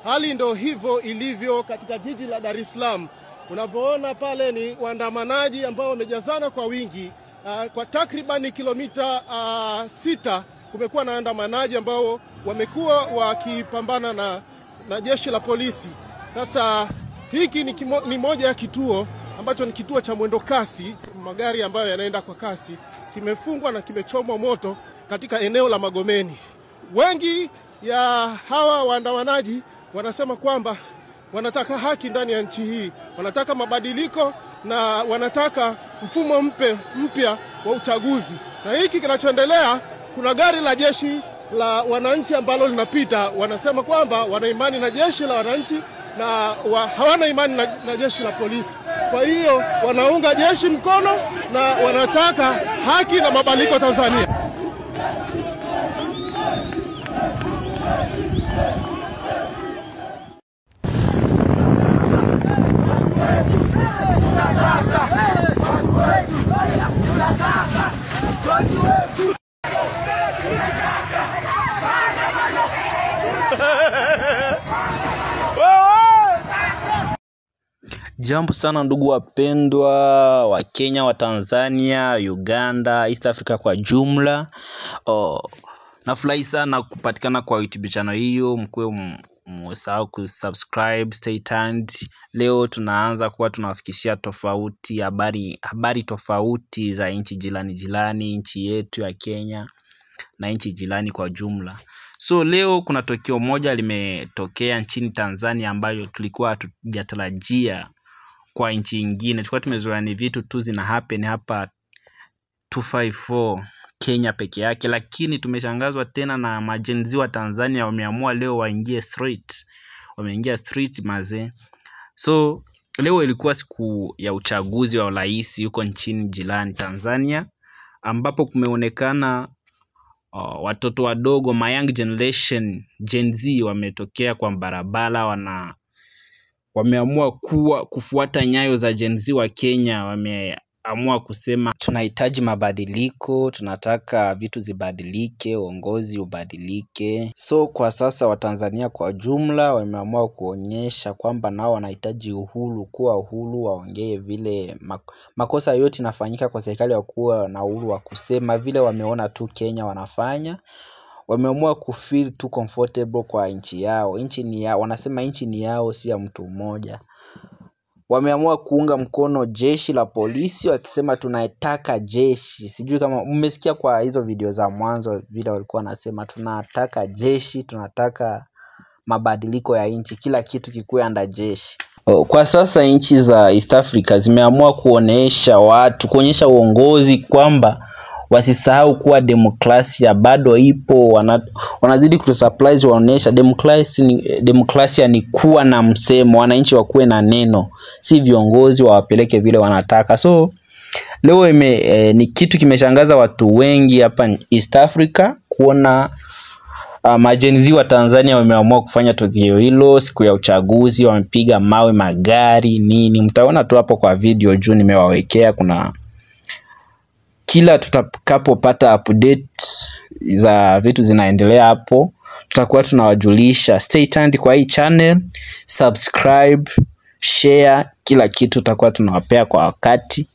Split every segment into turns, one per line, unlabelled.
Hali ndo hivyo ilivyo katika jiji la Dar es Salaam. Unavyoona pale ni waandamanaji ambao wamejazana kwa wingi. Kwa takribani kilomita 6 kumekuwa na waandamanaji ambao wamekuwa wakipambana na jeshi la polisi. Sasa hiki ni moja ya kituo ambacho ni kituo cha mwendo kasi, magari ambayo yanaenda kwa kasi, kimefungwa na kimechomwa moto katika eneo la Magomeni. Wengi ya hawa waandamanaji wanasema kwamba wanataka haki ndani ya nchi hii, wanataka mabadiliko na wanataka mfumo mpya wa uchaguzi. Na hiki kinachoendelea, kuna gari la jeshi la wananchi ambalo linapita, wanasema kwamba wana imani na jeshi la wananchi na hawana imani na jeshi la polisi. Kwa hiyo wanaunga jeshi mkono na wanataka haki na mabadiliko Tanzania.
Jambo sana ndugu wapendwa wa Kenya, wa Tanzania, Uganda, East Africa kwa jumla. Nafurahi sana kupatikana kwa YouTube channel hiyo. Mkuwe msahau kusubscribe, stay tuned. Leo tunaanza kuwa tunawafikishia tofauti habari tofauti za nchi jirani, nchi yetu ya Kenya na nchi jirani kwa jumla. So leo kuna tukio moja limetokea nchini Tanzania ambayo tulikuwa hatujatarajia kwa nchi nyingine. Tulikuwa tumezoea ni vitu tu zina happen hapa 254 Kenya peke yake, lakini tumeshangazwa tena na majenzi wa Tanzania wameamua leo waingie street. Wameingia street mazee. So leo ilikuwa siku ya uchaguzi wa urais huko nchini jirani Tanzania, ambapo kumeonekana watoto wadogo, my young generation, Gen Z, wametokea kwa barabara, wameamua kufuata nyayo za Gen Z wa Kenya. Wameamua kusema tunahitaji mabadiliko, tunataka vitu zibadilike, uongozi ubadilike. So kwa sasa Watanzania kwa jumla wameamua kuonyesha kwamba nao wanahitaji uhuru, kuwa uhuru, waongee vile makosa yote inafanyika kwa serikali, ya kuwa na uhuru wa kusema vile wameona tu Kenya wanafanya. Wameamua kufeel too comfortable kwa nchi yao. Nchi ni yao, wanasema nchi ni yao, si ya mtu mmoja. Wameamua kuunga mkono jeshi la polisi wakisema tunataka jeshi. Sijui kama mmesikia kwa hizo video za mwanzo vile walikuwa wanasema tunataka jeshi, tunataka mabadiliko ya nchi, kila kitu kikuwe under jeshi. Kwa sasa nchi za East Africa zimeamua kuonesha watu, kuonyesha uongozi kwamba wasisahau kuwa demokrasia bado ipo. Wanazidi kutusurprise, waonesha demokrasia ni kuwa na msemo, wananchi wakuwe na neno, si viongozi wawapeleke vile wanataka. So leo ni kitu kimeshangaza watu wengi hapa East Africa kuona majenzi wa Tanzania wameamua kufanya tukio hilo siku ya uchaguzi. Wamepiga mawe magari nini, mtaona tu hapo kwa video juu nimewawekea. Kuna kila tutakapopata update za vitu zinaendelea hapo tutakuwa tunawajulisha. Stay tuned kwa hii channel, subscribe, share, kila kitu tutakuwa tunawapea kwa wakati.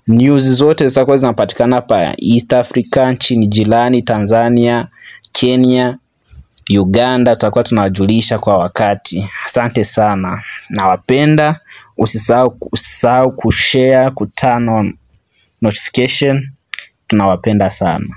News zote zitakuwa zinapatikana hapa East Africa, nchini jirani Tanzania, Kenya, Uganda, tutakuwa tunawajulisha kwa wakati. Asante sana, nawapenda. Usisahau kushare, kuturn on notification. Tunawapenda sana.